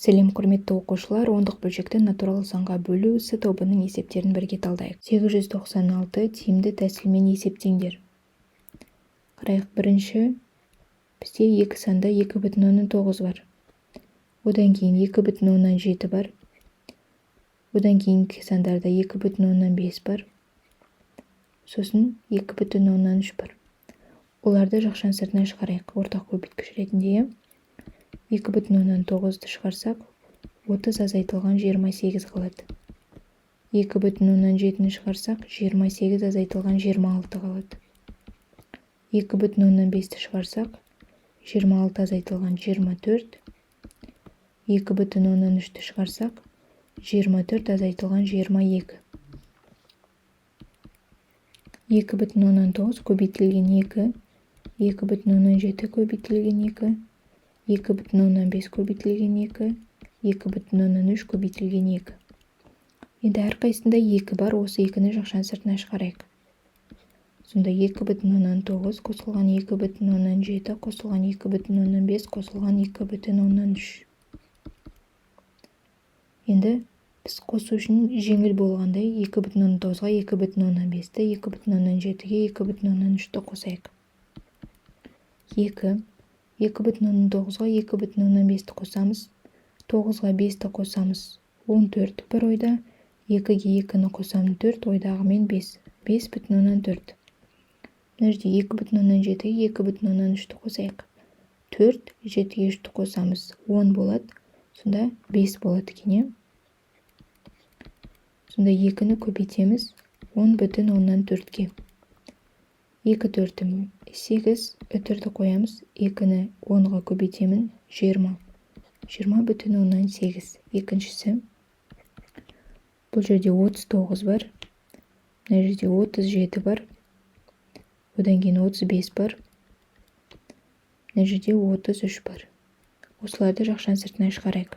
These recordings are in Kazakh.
Сәлем, құрметті оқушылар! Ондық бөлшекті натурал санға бөлу С тобының есептерін бірге талдайық. 896 тиімді тәсілмен есептеңдер. Қарайық, бірінші бізде екі санда 2,9 бар. Одан кейін 2,7 бар. Одан кейінгі сандарда 2,5 бар. Сосын 2,3 бар. Оларды жақшаның сыртына шығарайық, ортақ көбейткіш ретінде. 2,9-ды шығарсақ, 30 азайтылған 28 қалады. 2,7-ні шығарсақ, 28 азайтылған 26 қалады. 2,5-ті шығарсақ, 26 азайтылған 24. 2,3-ті шығарсақ, 24 азайтылған 22. 2,9 көбейтілген 2, 2,7 көбейтілген 2, 2,5 көбейтілген 2, 2,3 көбейтілген 2. Енді әрқайсысында 2 бар, осы 2-ні жақшаның сыртына шығарайық. Сонда 2,9 қосылған 2,7 қосылған 2,5 қосылған 2,3. Енді біз қосу үшін жеңіл болғандай 2,9-ға 2,5-ті, 2,7-ге 2,3-ті қосайық. 2, 2,9-ға 2,5-ті қосамыз, 9-ға 5-ті қосамыз, 14 бір ойда, 2-ге 2-ні қосамын, 4 ойдағымен 5, 5,4. Мына жерде 2,7-ге 2,3-ті қосайық. 4, 7-ге 3-ті қосамыз, 10 болады, сонда 5 болады екен, иә? Сонда 2-ні көбейтеміз 10,4-ке. 2 төртім 8, үтірді қоямыз, 2-ні 10-ға көбейтемін, 20. 20,8. Екіншісі, бұл жерде 39 бар, мына жерде 37 бар, одан кейін 35 бар, мына жерде 33 бар. Осыларды жақшаның сыртына шығарайық.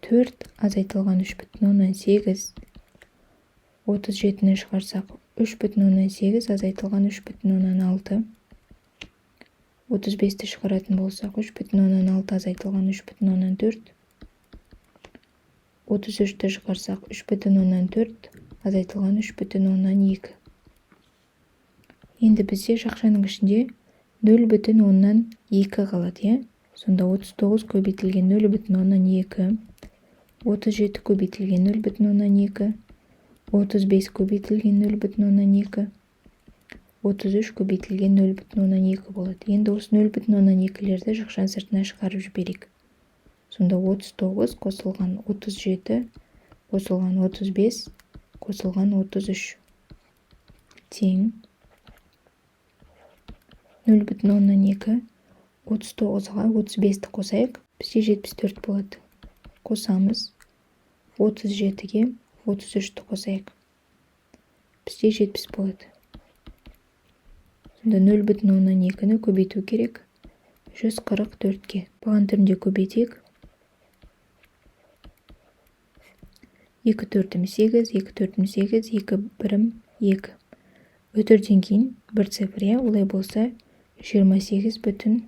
4 азайтылған 3,8, 37-ні шығарсақ, 3,8 азайтылған 3,6, 35-ті шығаратын болсақ, 3,6 азайтылған 3,4, 33-ті шығарсақ, 3,4 азайтылған 3,2. Енді бізде жақшаның ішінде 0,2 қалады, иә? Сонда 39 көбейтілген 0,2, 37 көбейтілген 0,2, 35 көбейтілген 0,2, 33 көбейтілген 0,2 болады. Енді осы 0,2-лерді жақшаның сыртына шығарып жіберейік. Сонда 39 қосылған 37 қосылған 35 қосылған 33 тең 0,2. 39-ға 35-ті қосайық, бізде 74 болады. Қосамыз, 37-ге 33-ті қосайық, бізде 70 болады. Сонда 0,2-ні көбейту керек 144-ке. Баған түрінде көбейтейік. 2 төртім 8, 2 төртім 8, 2 бірім 2. Үтірден кейін бір цифр, иә? Олай болса 28,8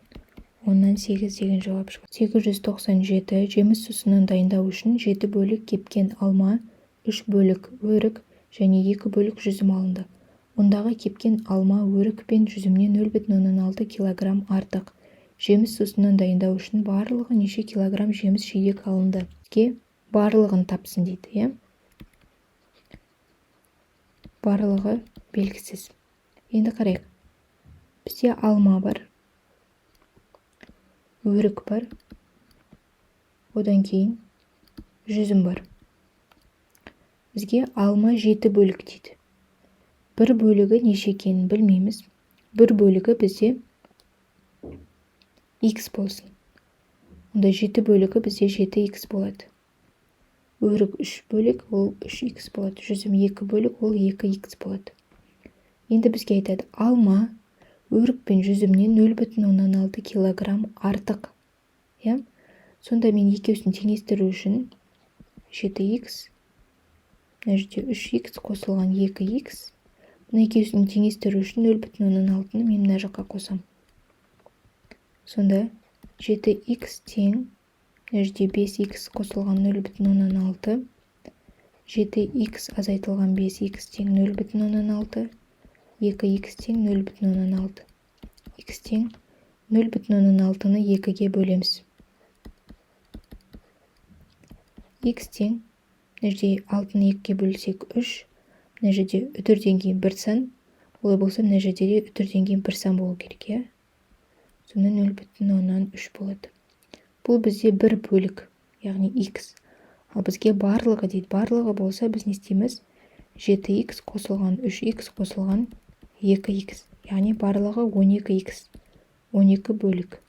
деген жауап шығады. 897 жеміс сусынын дайындау үшін 7 бөлік кепкен алма, 3 бөлік өрік және 2 бөлік жүзім алынды. Ондағы кепкен алма, өрік пен жүзімнен 0,6 килограмм артық. Жеміс сусынын дайындау үшін барлығы неше килограмм жеміс-жидек алынды? Бізге барлығын тапсын дейді, иә? Барлығы белгісіз. Енді қарайық. Бізде алма бар, өрік бар, одан кейін жүзім бар. Бізге алма 7 бөлік дейді. Бір бөлігі неше екенін білмейміз. Бір бөлігі бізде x болсын. Онда 7 бөлігі бізде 7x болады. Өрік 3 бөлік, ол 3x болады. Жүзім 2 бөлік, ол 2x болады. Енді бізге айтады, алма өрік пен жүзімнен 0,6 килограмм артық. Иә? Сонда мен екеуісін теңестіру үшін 7x, мына жерде 3x қосылған 2x, мына екеуісін теңестіру үшін 0,6-ны мен мына жаққа қосам. Сонда 7x тең Мына жерде 5х қосылған 0,6. 7х азайтылған 5х тең 0,6. 2х тең 0,6. Х тең 0,6-ны 2-ге бөлеміз. Х тең, мына жерде 6-ны 2-ге бөлсек 3, мына жерде үтірден кейін бір сан, олай болса мына жерде де үтірден кейін бір сан болу керек, иә? Сонда 0,3 болады. Бұл бізде бір бөлік, яғни х. Ал бізге барлығы дейді. Барлығы болса біз не істейміз? 7х қосылған 3х қосылған 2х. Яғни барлығы 12х. 12 бөлік.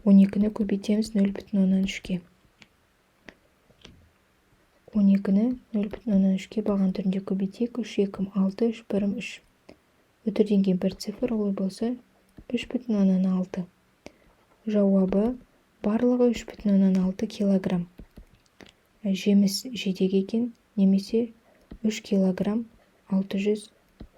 12-ні көбейтеміз 0,3-ке. 12-ні 0,3-ке баған түрінде көбейтейік. 3, 2, 6, 3, 1, 3. Үтірден кейін бір цифр, олай болса 3,6. Жауабы барлығы 3,6 килограмм. Жеміс жидек екен, немесе 3 килограмм 600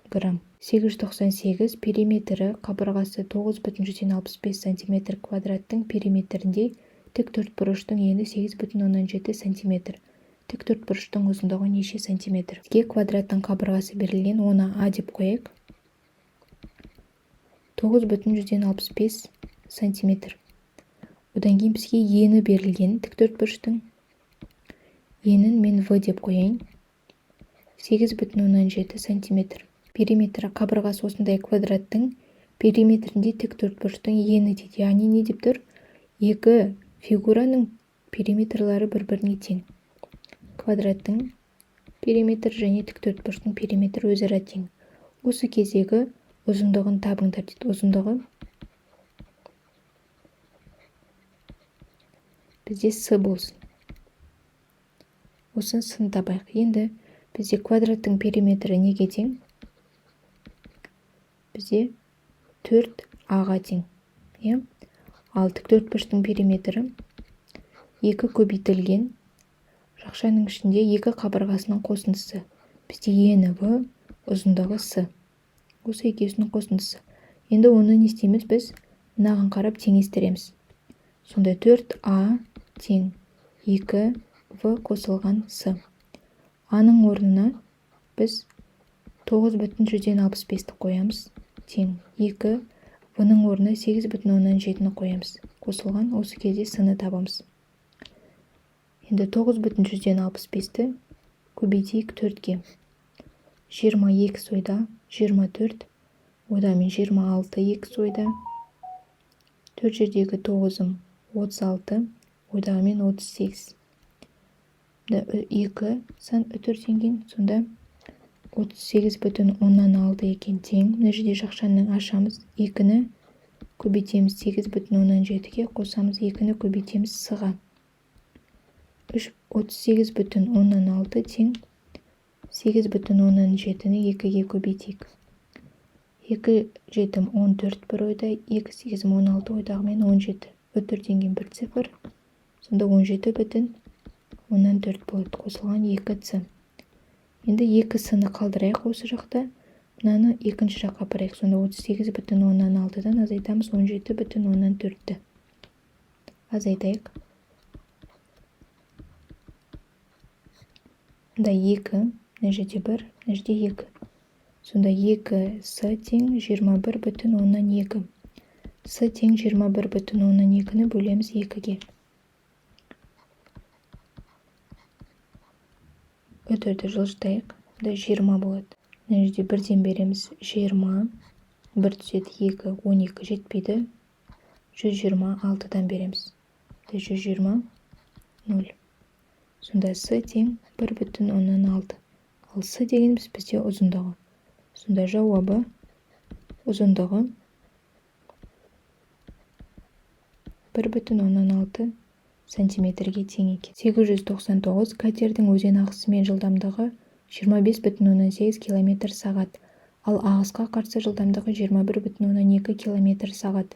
грамм. 898 периметрі қабырғасы 9,65 сантиметр квадраттың периметріндей тік төртбұрыштың ені 8,7 сантиметр. Тік төртбұрыштың ұзындығы неше сантиметр? Бізге квадраттың қабырғасы берілген, оны А деп қояйық. 9,65 сантиметр. Одан кейін бізге ені берілген тік төртбұрыштың. Енін мен В деп қояйын. 8,7 сантиметр. Периметрі қабырғасы осындай квадраттың периметрінде тік төртбұрыштың ені дейді. Яғни не деп тұр? Екі фигураның периметрлары бір-біріне тең. Квадраттың периметрі және тік төртбұрыштың периметрі өзара тең. Осы кездегі ұзындығын табыңдар дейді. Ұзындығы бізде С болсын. Осын С-ны табайық. Енді бізде квадраттың периметрі неге тең? Бізде 4А-ға тең. Иә? Ал тік төртбұрыштың периметрі 2 көбейтілген жақшаның ішінде 2 қабырғасының қосындысы. Бізде ені В, ұзындығы С. Осы екеуісінің қосындысы. Енді оны не істейміз біз? Мынаған қарап теңестіреміз. Сонда 4А тең 2 В қосылған С. Аның орнына біз 9,65-ті қоямыз. Тең 2 В-ның орнына 8,7-ні қоямыз. Қосылған осы кезде С-ны табамыз. Енді 9,65-ті көбейтейік 4-ке. 22 сойда, 24, одан мен 26 сойда. 4 жердегі 9-ым 36, одан мен 38. 2 сан үтірден кейін, сонда 38,6 екен тең. Мына жерде жақшаны ашамыз. 2-ні көбейтеміз 8,7-ге, қосамыз 2-ні көбейтеміз С-ға. 38,6 тең 8,7-ні 2-ге көбейтейік. 2 жетім 14 бір ойда, 2 сегізім 16 ойдағымен 17. Үтірден кейін бір цифр. Сонда 17,4 болады. Қосылған 2С. Енді 2С-ны қалдырайық осы жақта. Мынаны екінші жаққа апарайық. Сонда 38,6-дан азайтамыз 17,4-ті. Азайтайық. Мында 2, мына жерде 1, мына жерде 2. Сонда 2С тең 21,2. С тең 21,2-ні бөлеміз 2-ге. Үтірді жылжытайық. Мында 20 болады. Мына жерде бірден береміз 20, 1 түседі 2, 12 жетпейді. 126-дан береміз. Мында 120, 0. Сонда С тең 1,6. Ал С дегеніміз бізде ұзындығы. Сонда жауабы ұзындығы 1,6 сантиметрге тең екен. 899 катердің өзен ағысымен жылдамдығы 25,8 километр сағат, ал ағысқа қарсы жылдамдығы 21,2 километр сағат.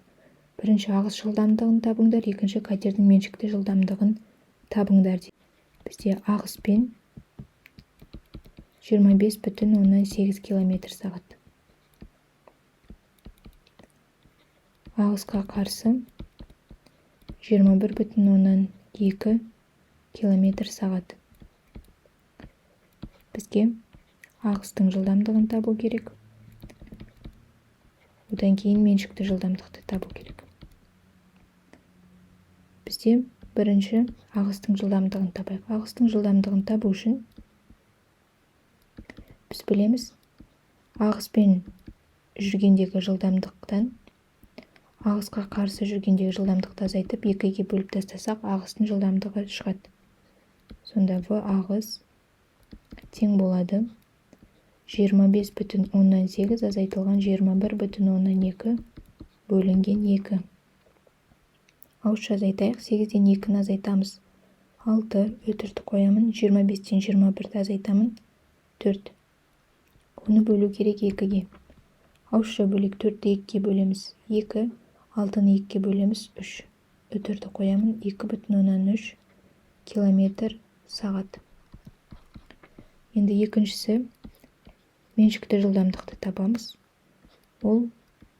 Бірінші ағыс жылдамдығын табыңдар, екінші катердің меншікті жылдамдығын табыңдар дейді. Бізде ағыспен 25,8 километр сағат. Ағысқа қарсы 21,2 километр сағат. Бізге ағыстың жылдамдығын табу керек. Одан кейін меншікті жылдамдықты табу керек. Бізде бірінші ағыстың жылдамдығын табайық. Ағыстың жылдамдығын табу үшін біз білеміз, ағыспен жүргендегі жылдамдықтан ағысқа қарсы жүргендегі жылдамдықты азайтып, екіге бөліп тастасақ, ағыстың жылдамдығы шығады. Сонда в ағыс тең болады 25,8 азайтылған 21,2 бөлінген 2. Ауызша азайтайық. 8-ден 2-ні азайтамыз, 6, үтірді қоямын. 25-тен 21-ді азайтамын, 4. Оны бөлу керек 2-ге. Ауызша бөлек, 4-ті 2-ге бөлеміз, 2, 6-ны 2-ге бөлеміз, 3. Үтірді қоямын, 2,3 километр сағат. Енді екіншісі, меншікті жылдамдықты табамыз. Ол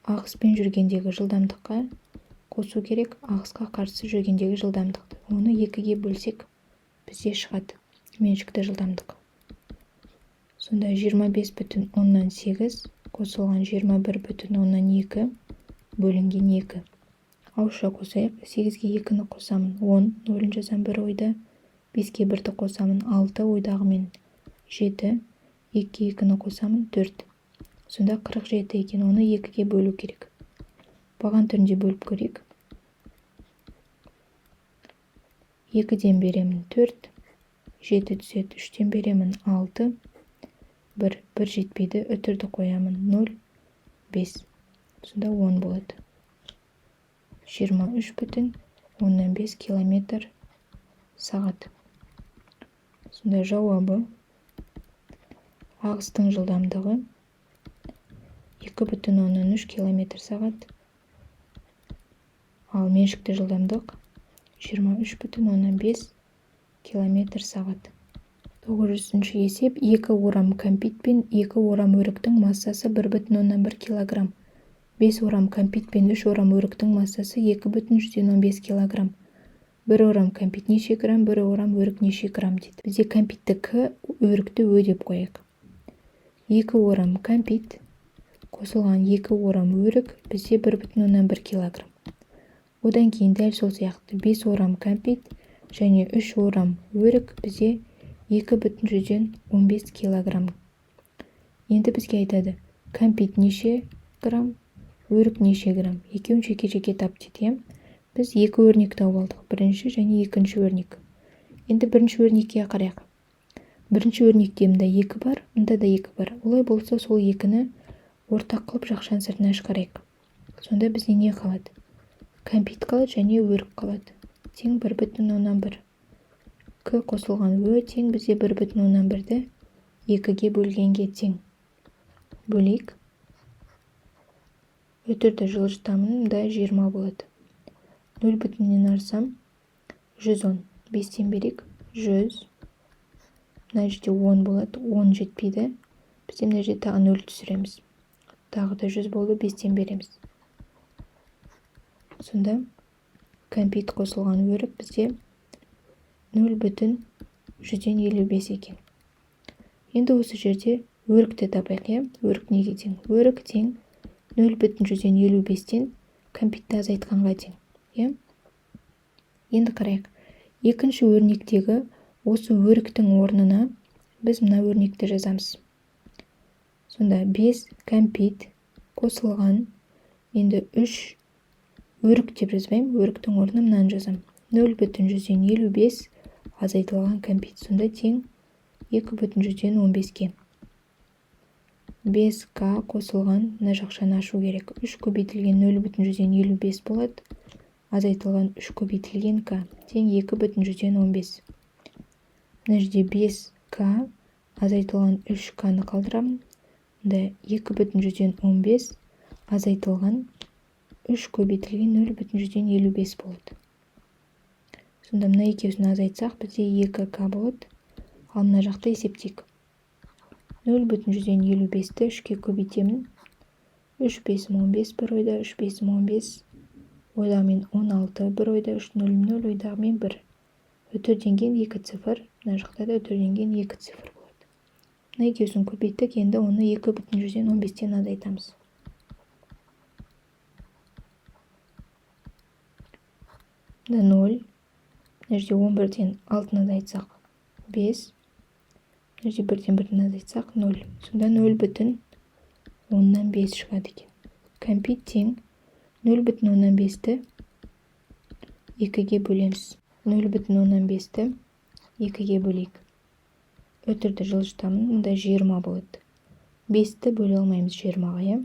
ағыспен жүргендегі жылдамдыққа қосу керек ағысқа қарсы жүргендегі жылдамдықты. Оны екіге бөлсек, бізде шығады меншікті жылдамдық. Сонда 25,8 қосылған 21,2 бөлінген 2. Ауызша қосайық. 8-ге 2-ні қосамын, 10, нөлін жазамын бір ойда. 5-ке 1-ді қосамын, 6, ойдағымен 7. 2-ге 2-ні қосамын, 4. Сонда 47 екен, оны 2-ге бөлу керек. Баған түрінде бөліп көрейік. 2-ден беремін 4, 7 түседі. 3-тен беремін 6, 1, 1 жетпейді, үтірді қоямын, 0, 5. Сонда 10 болады. 23,5 километр сағат. Сонда жауабы ағыстың жылдамдығы 2,3 километр сағат, ал меншікті жылдамдық 23,5 километр сағат. 900-ші есеп. 2 орам кәмпит пен 2 орам өріктің массасы 1,1 килограмм. 5 орам кәмпит пен 3 орам өріктің массасы 2,15 килограмм. 1 орам кәмпит неше грамм, 1 орам өрік неше грамм дейді. Бізде кәмпитті К, өрікті Ö деп қояйық. 2 орам кәмпит қосылған 2 орам өрік бізде 1,1 килограмм. Одан кейін дәл сол сияқты 5 орам кәмпит және 3 орам өрік бізде 2,15 килограмм. Енді бізге айтады, кәмпит неше грамм, өрік неше грамм, екеуін жеке-жеке тап дейді. Біз екі өрнек тауып алдық, бірінші және екінші өрнек. Енді бірінші өрнекке қарайық. Бірінші өрнекте мында 2 бар, мында да 2 бар. Олай болса, сол 2-ні ортақ қылып жақшаның сыртына шығарайық. Сонда бізде не қалады? Кәмпит қалады және өрік қалады. Тең 1,1. К қосылған Ö тең бізде 1,1-ді 2-ге бөлгенге тең. Бөлейік. Үтірді жылжытамын, мында 20 болады. 0 бүтіннен арсам 110. 5-тен берейік, 100. Мына жерде 10 болады, 10 жетпейді. Бізде мына жерде тағы 0 түсіреміз. Тағы да 100 болды, 5-тен береміз. Сонда кәмпит қосылған өрік бізде 0,55 екен. Енді осы жерде өрікті табайық, иә? Өрік неге тең? Өрік тең 0,55-тен кәмпитті азайтқанға тең, иә? Енді қарайық. Екінші өрнектегі осы өріктің орнына біз мына өрнекті жазамыз. Сонда 5 кәмпит қосылған, енді 3 өрік деп жазбаймын, өріктің орнына мынаны жазамын. 0,55 азайтылған кәмпит. Сонда тең 2,15-ке. 5К қосылған, мына жақшаны ашу керек. 3 көбейтілген 0,55 болады. Азайтылған 3 көбейтілген К тең 2,15. Мына жерде 5К азайтылған 3К-ны қалдырамын. Мында 2,15 азайтылған 3 көбейтілген 0,55 болады. Сонда мына екеуін азайтсақ, бізде 2К болады. Ал мына жақта есептейік. 0,55-ті 3-ке көбейтемін. 3 бесім 15 бір ойда, 3 бесім 15, Ойдағымен 16, бір ойда 3 0 0 ойдағымен 1. Үтірден кейін 2 цифр, мына жақта да үтірден кейін 2 цифр болады. Мына екеуісін көбейттік, енді оны 2,15-тен азайтамыз. Мында 0, мына жерде 11-ден 6-ны азайтсақ 5, мына жерде 1-ден 1-ні азайтсақ 0. Сонда 0,5 шығады екен. Кәмпит тең 0,5-ті 2-ге бөлеміз. 0,5-ті 2-ге бөлейік. Үтірді жылжытамын, мұнда 20 болады. 5-ті бөле алмаймыз 20-ға, иә?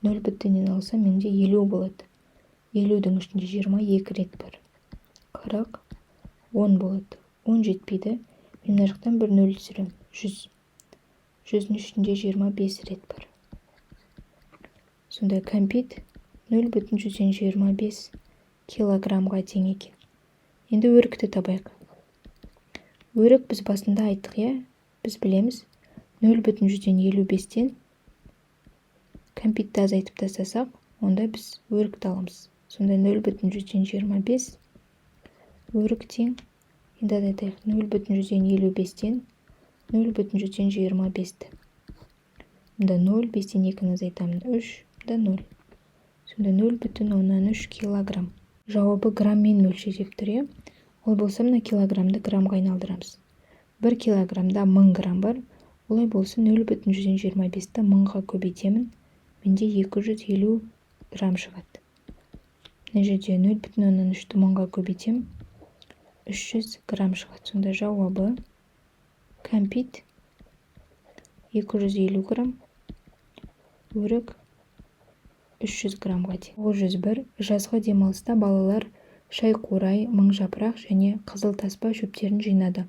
0 бүтіннен алсам, менде 50 болады. 50-дің ішінде 22 рет бар. 40, 10 болады. 10 жетпейді. Мен мына жақтан бір 0 түсіремін. 100. 100-дің ішінде 25 рет бар. Сонда кәмпит 0,125 килограммға тең екен. Енді өрікті табайық. Өрік біз басында айттық, иә? Біз білеміз. 0,155-тен кәмпитті азайтып тастасақ, онда біз өрікті аламыз. Сонда 0,125 өрік тең, енді азайтайық, 0,155-тен 0,125-ті. Мұнда 0, 5-тен 2-ні азайтамын, 3, мұнда 0. Сонда 0,3 килограмм. Жауабы грамммен өлше деп тұр, иә? Ол болса, мына килограммды граммға айналдырамыз. 1 килограммда 1000 грамм бар. Олай болса, 0,125-ті 1000-ға көбейтемін. Менде 250 грамм шығады. Мына жерде 0,3-ті 1000-ға көбейтемін. 300 грамм шығады. Сонда жауабы кәмпит 250 грамм, өрік 300 граммға тең. 901. Жазғы демалыста балалар шайқурай, мыңжапырақ және қызыл таспа шөптерін жинады.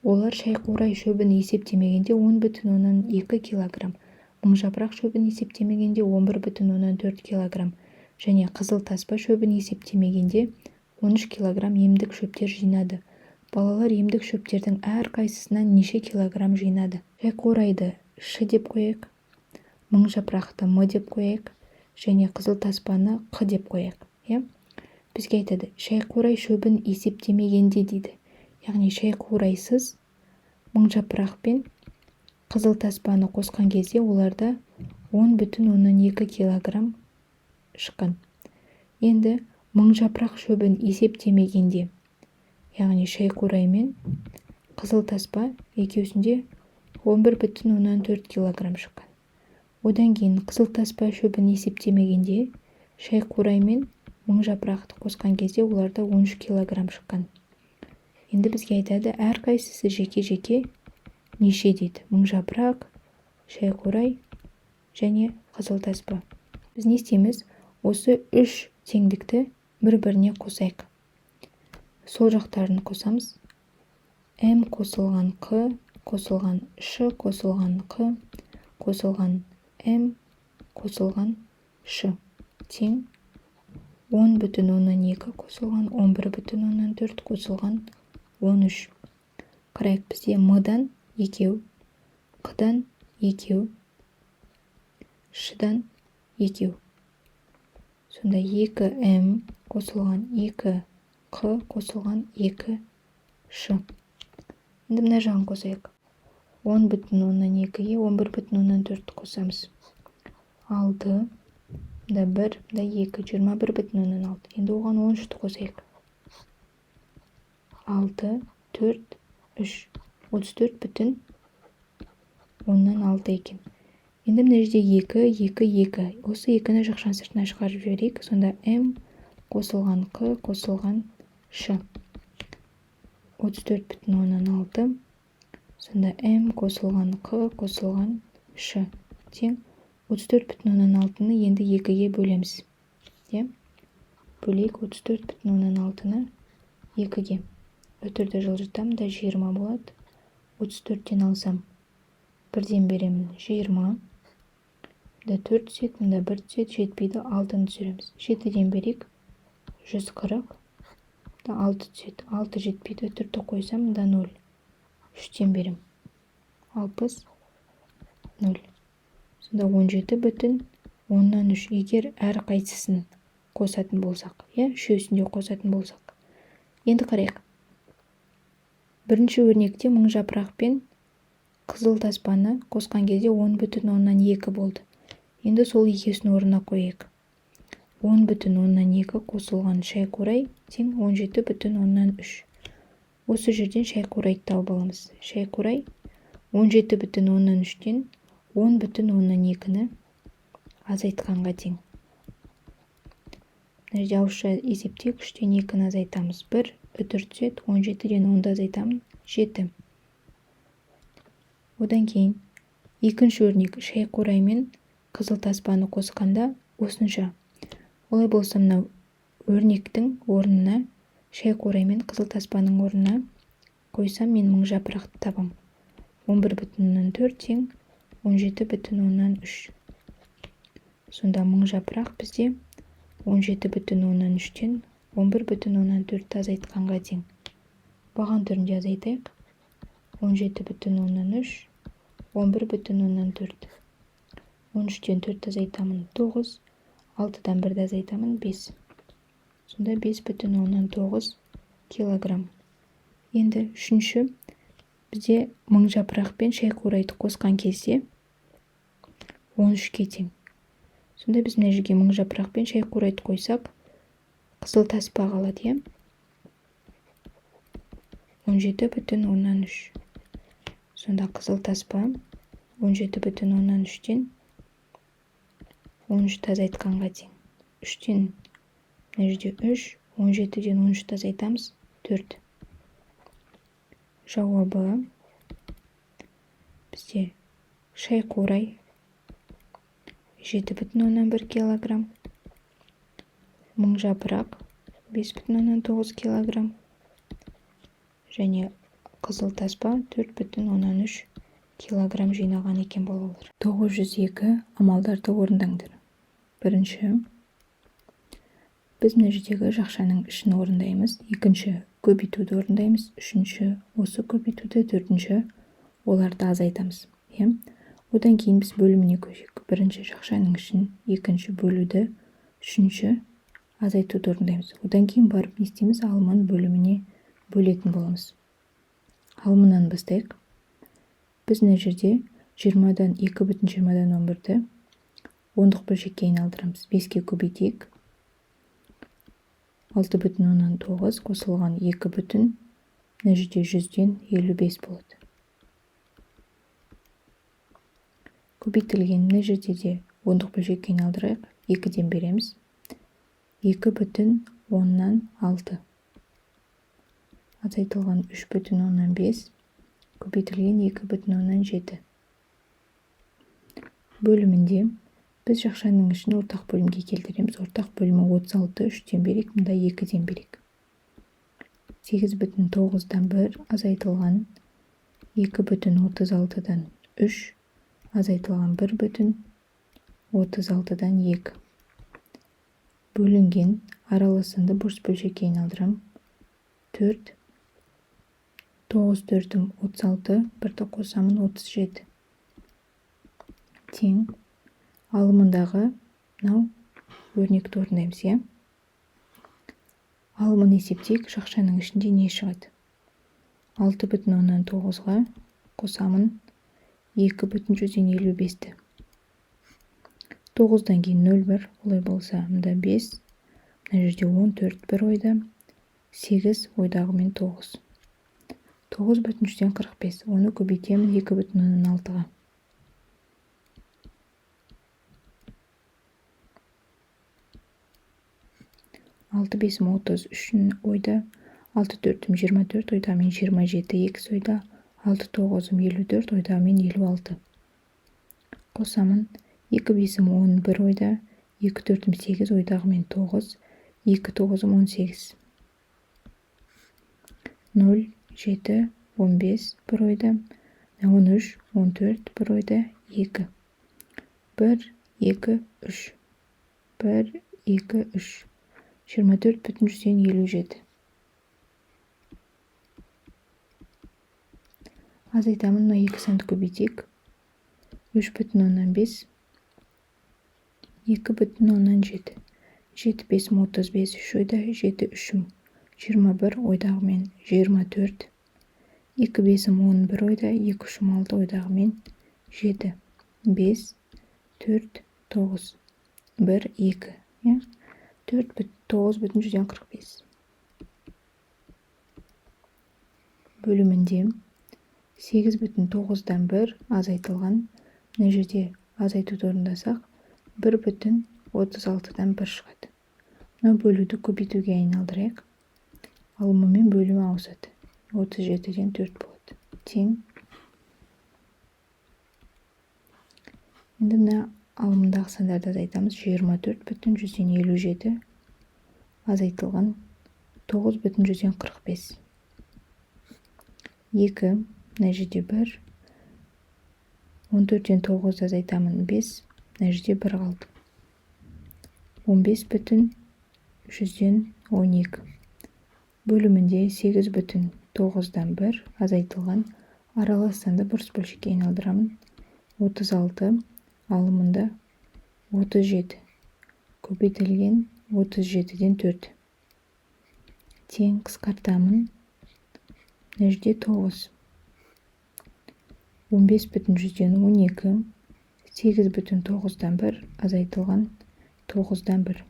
Олар шайқурай шөбін есептемегенде 10,2 килограмм, мыңжапырақ шөбін есептемегенде 11,4 килограмм және қызыл таспа шөбін есептемегенде 13 килограмм емдік шөптер жинады. Балалар емдік шөптердің әрқайсысынан неше килограмм жинады? Шайқурайды ш деп қояйық, мыңжапырақты м деп қояйық және қызыл таспаны қ деп қояйық, иә? Бізге айтады, шайқурай шөбін есептемегенде дейді. Яғни шайқурайсыз мыңжапырақ пен қызыл таспаны қосқан кезде оларда 10,2 килограмм шыққан. Енді мыңжапырақ шөбін есептемегенде, яғни шайқурай мен қызыл таспа екеуісінде 11,4 килограмм шыққан. Одан кейін қызыл таспа шөбін есептемегенде шайқурай мен мыңжапырақты қосқан кезде оларда 13 килограмм шыққан. Енді бізге айтады, әрқайсысы жеке-жеке неше дейді. Мыңжапырақ, шайқурай және қызыл таспа. Біз не істейміз? Осы үш теңдікті бір-біріне қосайық. Сол жақтарын қосамыз. М қосылған Қ қосылған Ш қосылған Қ қосылған М қосылған Ш тең 10,2 қосылған 11,4 қосылған 13. Қарайық, бізде М-дан 2, Қ-дан 2, Ш-дан 2. Сонда 2М қосылған 2Қ қосылған 2Ш. Енді мына жағын қосайық. 10,2-ге 11,4 қосамыз. 6, мында 1, мында 2, 21,6. Енді оған 13-ті қосайық. 6, 4, 3, 34,6 екен. Енді мына жерде 2, 2, 2. Осы 2-ні жақшаның сыртына шығарып жіберейік. Сонда М қосылған Қ қосылған Ш. 34,6. Сонда М қосылған Қ қосылған Ш тең 34,6-ны енді 2-ге бөлеміз. Иә? Бөлейік 34,6-ны 2-ге. Үтірді жылжытамын да 20 болады. 34-тен алсам, бірден беремін 20. Мында 4 түседі, мында 1 түседі, жетпейді, 6-ны түсіреміз. 7-ден берейік, 140. Мында 6 түседі, 6 жетпейді, үтірді қойсам, мында 0. 3-тен берем. 60, 0. Сонда 17,3. Егер әрқайсысын Қосатын болсақ, иә, үшеуісін де қосатын болсақ. Енді қарайық. Бірінші өрнекте мың жапырақ пен қызыл таспаны қосқан кезде 10,2 болды. Енді сол екеуісін орнына қояйық. 10,2 қосылған шай қурай тең 17,3. Осы жерден шай қурайды тауып аламыз. Шай қурай 17,3-тен 10,2-ні азайтқанға тең. Мына жерде ауызша есептейік, 3-тен 2-ні азайтамыз. 1, үтір түседі, 17-ден 10-ды азайтамын, 7. Одан кейін екінші өрнек шай қурай мен қызыл таспаны қосқанда осынша. Олай болса, мынау өрнектің орнына шай қурай мен қызыл таспаның орнына қойсам, мен мың жапырақты табам. 11,4 тең 17,3. Сонда мың жапырақ бізде 17,3-тен 11,4-ті азайтқанға тең. Баған түрінде азайтайық. 17,3, 11,4. 13-тен 4 азайтамын, 9, 6-дан 1-ді азайтамын, 5. Сонда 5,9 килограмм. Енді үшінші бізде мың жапырақ пен шай қурайды қосқан кезде 13-ке тең. Сонда біз мына жерге мың жапырақ пен шай қурайды қойсақ, қызыл таспа қалады, иә? 17,3. Сонда қызыл таспа 17,3-тен 13-ті азайтқанға тең. 3-тен мына жерде 3, 17-ден 13-ті азайтамыз, 4. Жауабы бізде шай қурай 7,1 килограмм, мың жапырақ 5,9 килограмм және қызыл таспа 4,3 килограмм жинаған екен балалар. 902 амалдарды орындаңдар. Бірінші, біз мына жердегі жақшаның ішін орындаймыз. Екінші, көбейтуді орындаймыз. Үшінші, осы көбейтуді. Төртінші, оларды азайтамыз. Иә? Одан кейін біз бөліміне көшейік. Бірінші жақшаның ішін, екінші бөлуді, үшінші азайтуды орындаймыз. Одан кейін барып не істейміз? Алман бөліміне бөлетін боламыз. Алманнан бастайық. Біз мына жерде 20-дан 2,11-ді ондық бөлшекке айналдырамыз. 5-ке көбейтейік. 6,9 қосылған 2 бүтін, мына жерде 100-ден 55 болады. Көбейтілген мына жерде де ондық бөлшекке айналдырайық. 2-ден береміз. 2,6. Азайтылған 3,5 көбейтілген 2,7. Бөлімінде біз жақшаның ішін ортақ бөлімге келтіреміз. Ортақ бөлімі 36, 3-тен берейік, мында 2-ден берейік. 8,9-дан 1 азайтылған 2,36-дан 3 азайтылған 1,36-дан 2. Бөлінген аралас санды бұрыш бөлшекке айналдырамын. 4, 9 төртім 36, бірді қосамын 37. Тең алымындағы мынау өрнекті орындаймыз, иә? Алымын есептейік, жақшаның ішінде не шығады? 6,9-ға қосамын 2,155-ті. 9-дан кейін 0,1, олай болса мында 5, мына жерде 14 бір ойда, 8 ойдағымен 9. 9,45, оны көбейтемін 2,6-ға. 6 бесім 33 ойда, 6 төртім 24 ойда, мен 27 екіс ойда, 6 тоғызым 54 ойда, мен 56. Қосамын 2 бесім 11 ойда, 2 төртім 8 ойдағы мен 9, 2 тоғызым 18. 0, 7, 15 бір ойда, 13, 14 бір ойда, 2. 1, 2, 3. 1, 2, 3. 24,57. Азайтамын, мына екі санды көбейтейік. 3,5, 2,7. 7 5 35 3 ойда, 7 3 21 ойдағымен 24. 2 5 11 ойда, 2 3 6 ойдағымен 7. 5 4 9 1 2, иә? 4 9,45. Бөлімінде 8,9-дан 1 азайтылған, мына жерде азайтуды орындасақ, 1,36-дан 1 шығады. Мына бөлуді көбейтуге айналдырайық. Алымымен бөлімі ауысады. 37-ден 4 болады. Тең. Енді мына алымындағы сандарды азайтамыз. 24,57 азайтылған 9,45. 2, мына жерде 1, 14-тен 9 азайтамын 5, мына жерде 1 қалды. 15,12. Бөлімінде 8,9-дан 1 азайтылған аралас санды бұрыс бөлшекке айналдырамын. 36 алымында 37 көбейтілген 37-ден 4. Тең қысқартамын. Мына жерде 9. 15,12, 8,9-дан 1 азайтылған 9-дан 1.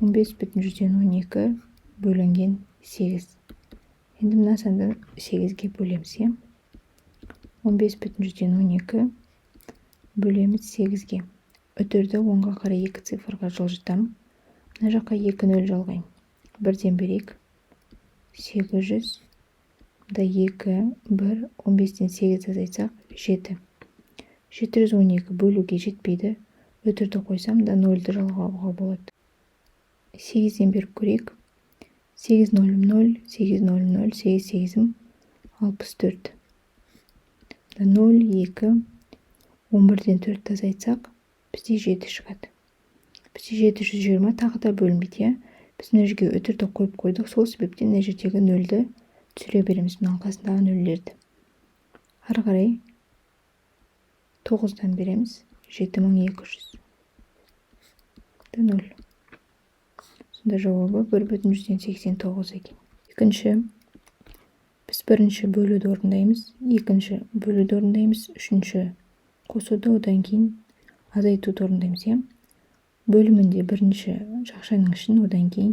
15,12 бөлінген 8. Енді мына санды 8-ге бөлеміз, иә? 15,12 бөлеміз 8-ге. Үтірді оңға қарай 2 цифрға жылжытамын. Мына жаққа 2 0 жалғаймын. Бірден берейік. 800, да 2, 1, 15-тен 8 азайтсақ, 7. 712 бөлуге жетпейді. Үтірді қойсам да 0-ді жалғауға болады. 8-ден беріп көрейік. 8 0 0, 8 0 0, 8 8 64. 0, 2, 11-ден 4 азайтсақ, бізде 7 шығады. Бізде 720 тағы да бөлінбейді, иә? Біз мына жерге үтірді қойып қойдық, сол себептен мына жердегі 0-ді түсіре береміз, мынаның қасындағы нөлдерді. Ары қарай 9-дан береміз, 7200. 0. Сонда жауабы 1,89 екен. Екінші, біз бірінші бөлуді орындаймыз, екінші бөлуді орындаймыз, үшінші қосуды, одан кейін азайтуды орындаймыз, иә? Бөлімінде бірінші жақшаның ішін, одан кейін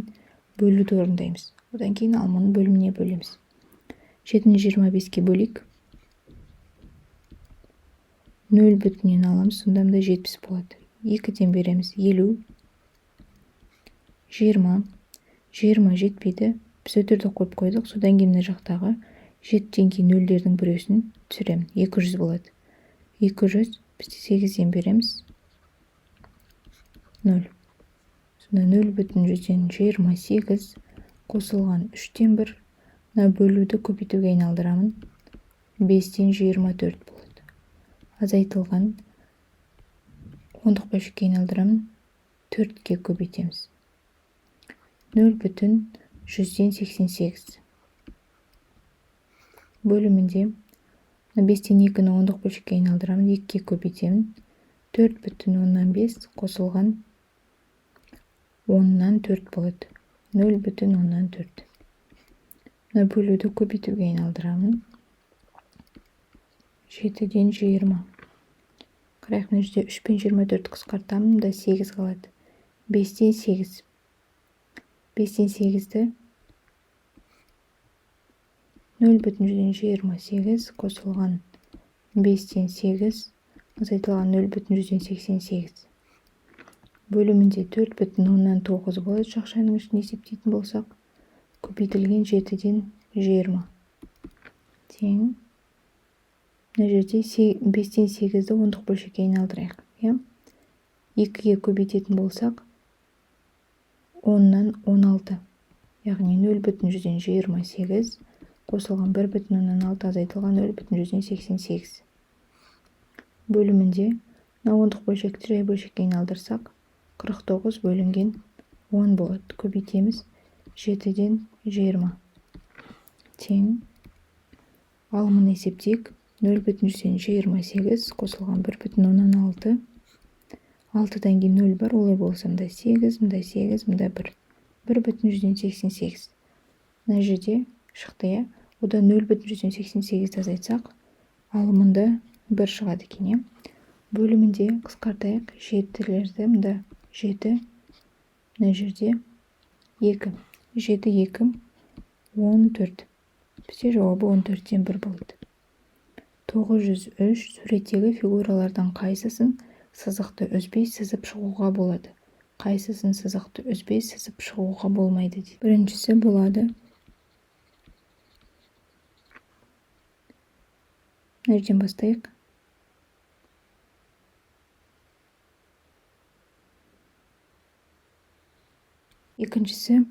бөлуді орындаймыз. Одан кейін алманы бөліміне бөлеміз. 7-ні 25-ке бөлейік. 0 бүтіннен аламыз, сонда мында 70 болады. 2-ден береміз 50, 20, 20 жетпейді. Біз үтірді қойып қойдық, содан кейін мына жақтағы 7-ден кейін нөлдердің біреусін түсіремін. 200 болады. 200, біз 8-ден береміз 0. Сонда 0,28 қосылған 3-тен 1. Мына бөлуді көбейтуге айналдырамын. 5-тен 24 болады. Азайтылған ондық бөлшекке айналдырамын. 4-ке көбейтеміз. 0,188. Бөлімінде 5-тен 2-ні ондық бөлшекке айналдырамын. 2-ке көбейтемін. 4,5 қосылған 10-нан 4 болады. 0,4. Мына бөлуді көбейтуге айналдырамын. 7-ден 20. Қарайық, мына жерде 3 пен 24 қысқартамын да 8 қалады. 5-тен 8. 5-тен 8-ді 0,28 қосылған 5-тен 8 азайтылған 0,88. Бөлімінде 4,9 болады жақшаның ішін есептейтін болсақ, көбейтілген 7-ден 20. Тең. Мына жерде 5-тен 8-ді ондық бөлшекке айналдырайық, иә? 2-ге көбейтетін болсақ, 10-нан 16, яғни 0,28 қосылған 1,6 азайтылған 0,88. Бөлімінде мына ондық бөлшекті жай бөлшекке айналдырсақ, 49 бөлінген 10 болады. Көбейтеміз 7-ден 20. Тең. Алымын есептейік. 0,28 қосылған 1,6 6-дан кейін 0 бар, олай болса мында 8, мында 8, мында 1. 1,88. Мына жерде шықты, иә? Одан 0,88-ді азайтсақ, ал мұнда 1 шығады екен, иә? Бөлімінде қысқартайық. Жетілерді мында 7, мына жерде 2. 7, 2, 14. Бізде жауабы 14-тен 1 болды. 903 суреттегі фигуралардан қайсысын сызықты үзбей сызып шығуға болады? Қайсысын сызықты үзбей сызып шығуға болмайды дейді. Біріншісі болады. Мына жерден бастайық. Екіншісі,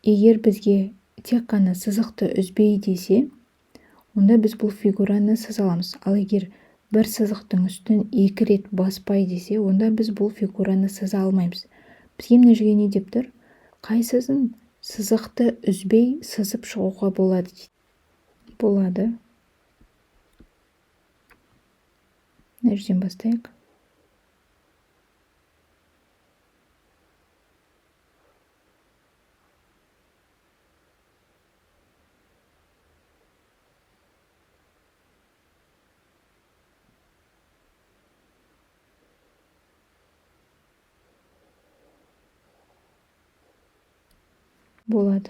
егер бізге тек қана сызықты үзбей десе, онда біз бұл фигураны сыза аламыз. Ал егер бір сызықтың үстін 2 рет баспай десе, онда біз бұл фигураны сыза алмаймыз. Бізге мына жерге не деп тұр? Қайсысын сызықты үзбей сызып шығуға болады дейді. Болады. Мына жерден бастайық. Болады.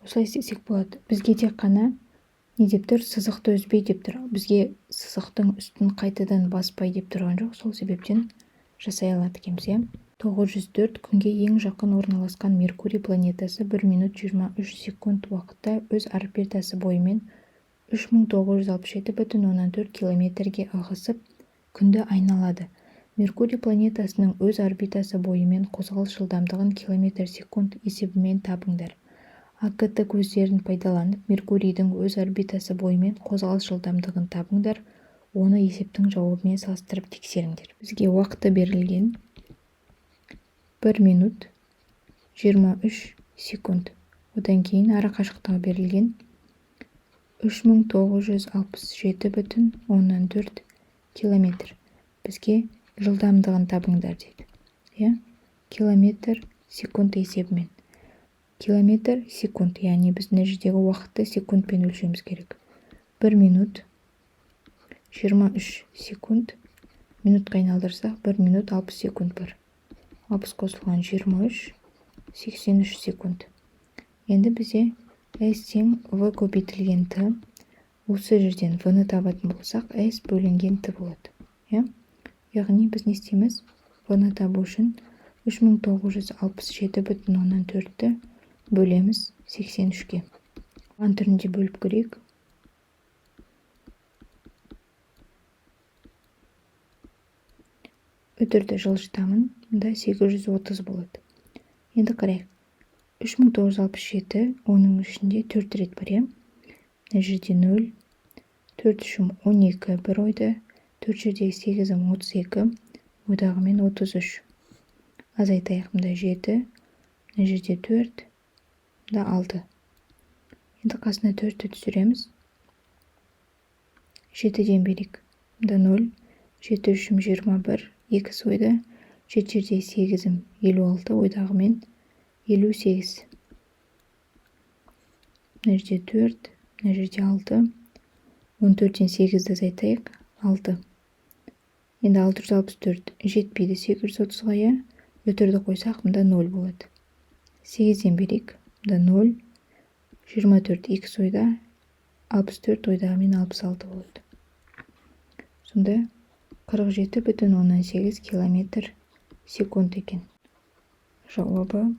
Осылай істесек болады. Бізге тек қана не деп тұр? Сызықты үзбей деп тұр. Бізге сызықтың үстін қайтадан баспай деп тұрған жоқ. Сол себептен жасай алады екенбіз, иә? 904 күнге ең жақын орналасқан Меркурий планетасы 1 минут 23 секунд уақытта өз орбитасы бойымен 3967,4 километрге ығысып, күнді айналады. Меркурий планетасының өз орбитасы бойымен қозғалыс жылдамдығын километр секунд есебімен табыңдар. АКТ көздерін пайдаланып, Меркурийдің өз орбитасы бойымен қозғалыс жылдамдығын табыңдар, оны есептің жауабымен салыстырып тексеріңдер. Бізге уақыты берілген 1 минут 23 секунд. Одан кейін ара қашықтығы берілген 3967,4 километр. Бізге жылдамдығын табыңдар дейді. Иә? Километр секунд есебімен. Километр секунд, яғни біз мына жердегі уақытты секундпен өлшеуіміз керек. 1 минут 23 секунд. Минутқа айналдырсақ 1 минут 60 секунд бар. 60 қосылған 23, 83 секунд. Енді бізде S тең V көбейтілген T. Осы жерден V-ны табатын болсақ, S бөлінген T болады. Иә? Яғни біз не істейміз? V-ны табу үшін 3967,4-ті бөлеміз 83-ке. Қан түрінде бөліп көрейік. Үтірді жылжытамын. Мұнда 830 болады. Енді қарайық. 3967, оның ішінде 4 рет бар, иә? Мына жерде 0, 4 үшім 12 бір ойда, 4 жердегі 8-ім 32, ойдағымен 33. Азайтайық, мында 7, мына жерде 4, мында 6. Енді қасына 4-ті түсіреміз. 7-ден берейік. Мында 0, 7 үшім 21, 2 ойда, 7 жердегі 8-ім 56, ойдағымен 58. Мына жерде 4, мына жерде 6. 14-тен 8-ді азайтайық, 6. Енді 664 жетпейді 830-ға, иә? Үтірді қойсақ, мында 0 болады. 8-ден берейік, мында 0, 24 2 ойда, 64 ойдағымен 66 болады. Сонда 47,8 километр секунд екен. Жауабы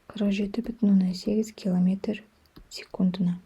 47,8 километр секундына.